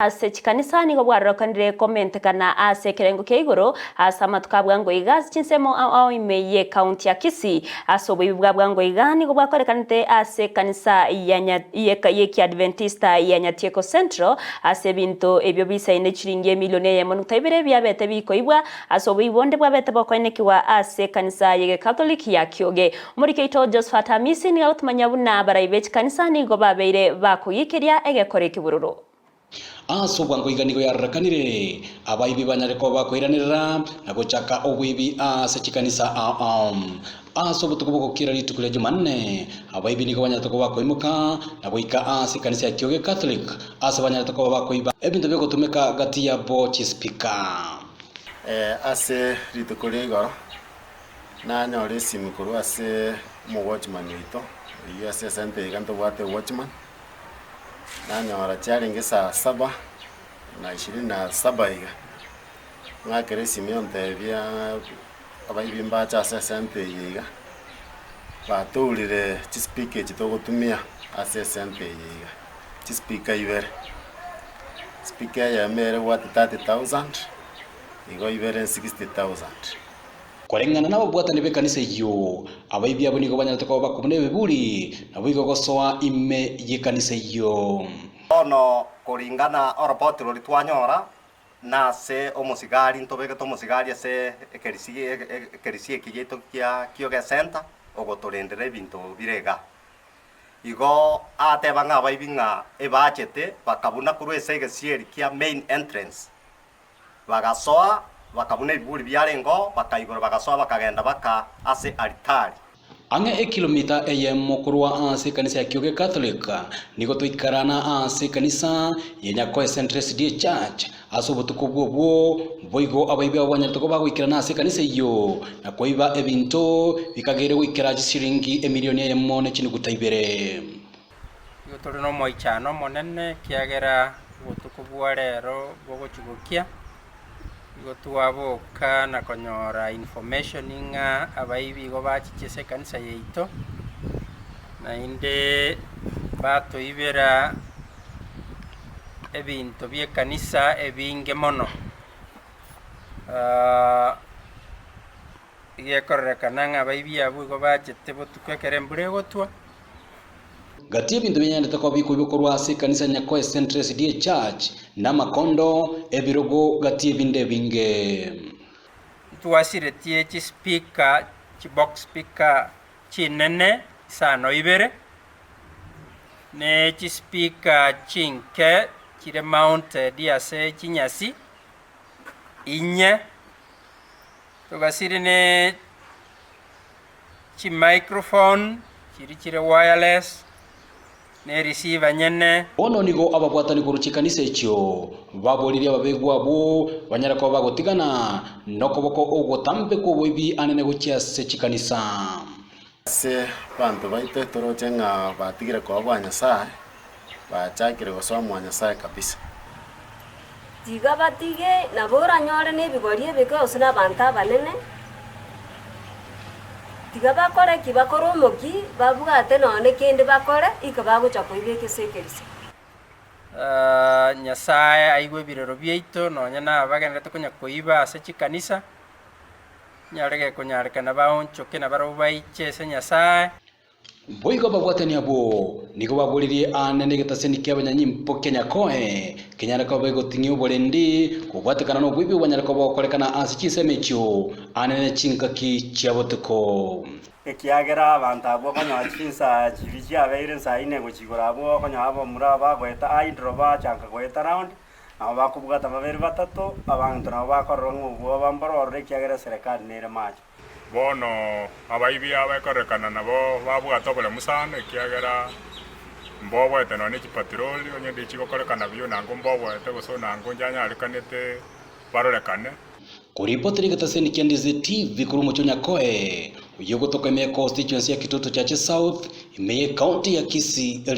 Ase chikanisa nigo bwarorekanire komentekana ase ekerengo kia igoro ase amatuko a bwango iga ase chinsemo ao ao ime y'ecounty ya Kisii. Ase oboibi bwa bwango iga nigo bwakorekanete ase ekanisa ya y'Ekiadventista ya Nyatieko Central ase ebinto ebio bisaine chiringi emilioni eyemo nukta ibere biabete bikoibwa ase oboibi bonde bwabete bokoenekigwa ase ekanisa y'Egekatholiki ya Kioge. Omoriki oito Josphat Hamisi nigo agotomanyia buna abarai be chikanisa nigo babeire bakogikeria egekora ekebururu. Ase obwango iga nigo yarorekanire, abaibi banyare koba bakoiranerera na gochaka oboibi ase chikanisa ao ao. Ase obotuko bw'ogokira rituko ria Jumanne, abaibi nigo banyarete koba bakoimoka na goika ase ekanisa ya Kioge Catholic ase banyarete koba bakoiba ebinto bi'ogotumeka gati yabo chispeaker. Ase rituko ria igoro nanyora esimi korwa ase omowatchman oito, oyio ase esenta eye iga ntobwate ewatchman. Nanyora chiarenge saa saba na ishirini na saba iga, ng'akera esimi ontebia abaibi mbache ase esenta eye iga, batourire chispeaker echi togotumia ase esenta eye iga, chispeaker ibere, speaker eyemo ere ebwate 30,000, igo ibere 60,000. Koreng'ana nababwatani b'ekanisa eyio, abaibi abwo nigo banyarete koba bakobuna ebiburi, naboigo gosoa ime y'ekanisa eyio. Bono koringana oropoti roria twanyora, nase omosigari ntobegete omosigari ase ekerisi ekerisi eke giaito kia Kioge Centre ogotorendera ebinto bire igaa. Igo ateba ng'a abaibi ng'a ebachete bakabuna korwa ase egesieri kia main entrance Bagasoa, bakabuna ebiburi biarengeo, bakaigora bagasoa bakagenda baka ase alitari. Ang'e ekilomita eyemo korwa ase ekanisa ya Kioge Catholic, nigo toikarana ase ekanisa ya Nyakoe Central SDA Church ase obotuko obwo boigo abaibi abo banyarete koba bagoikerana ase ekanisa eyio na koiba ebinto bikageire goikera chisiringi emilioni eyemo ne chinuguta ibere. Nigo tore nomoichano omonene, ekiagera obotuko bwa rero bogochia gokia, nigo twaboka na konyora information ng'a abaibi igo bachiche ase ekanisa yaito, naende batoibera ebinto bia ekanisa ebinge mono. Egekororekana ng'a abaibi abwo igo bachete botuko ekero embura egotwa. Gati y'ebinto bianyarete koba bikoibwa korwa ase ekanisa ya Nyakoe Central SDA Church namakondo, ebirogo gati y'ebinde ebinge. Ntwasiretie chispeaker, chibox speaker chinene isano ibere, ne chispeaker chinke chire mounted ase chinyasi inye. Togasire ne chimicrophone chiria chire wireless, ne receiver nyene. Bono nigo ababwatani korwa chikanisa echio baboririe ababegwa abwo banyare koba bagotigana nokoboko ogotambe kw'oboibi anene gochia ase chikanisa. Ase abanto baito toroche ng'a batigire koba bwa Nyasae, bachakire gosoa mwa Nyasae kabisa. Tiga batige, nabo oranyore nebigori ebike gose nabanto abanene. Tiga bakore ki? Bakore omoki, babwate nonye kende bakore, ika bagocha koibeka ase ekerisia. Nyasae aigwe ebirero biaito, nonya nabagenderete konya koiba ase chikanisa, Nyare gekonyarekana baonchoke na barabwo baiche ase Nyasae. Boigo ababwatani abwo nigo baboririe aane negetaseni ki'abanyanyimbo kia Nyakoe, kenyare koba egoting'ia oborendi, kobwatekana noboibi bwanyare koba gokorekana ase chinsemo echio aane ne chingaki chia botuko. Ekiagera abanto abwo okonyora chinsa chiria chiabeire nsa ine gochia igoro abwo okonyora abamura bagoeta idle bachanka goeta round, Nabo bakobwata babere batato, abanto nabo bakorora ng'a obwoba mbororore ekiagera eserekari nere macho. Bono abaibi aba ekorekana nabo babwate oboremu sana, ekiagera mboboete nonya ne chipatroli, onye ndi chigokorekana buya onango mboboete gose onango njanyarekanete barorekane. Koripotera egetaseni kia Ndizi TV korwa omochie o Nyakoe, oyio ogotoka ime ya constituency ya Kitutu Chache South, ime ye county ya Kisii.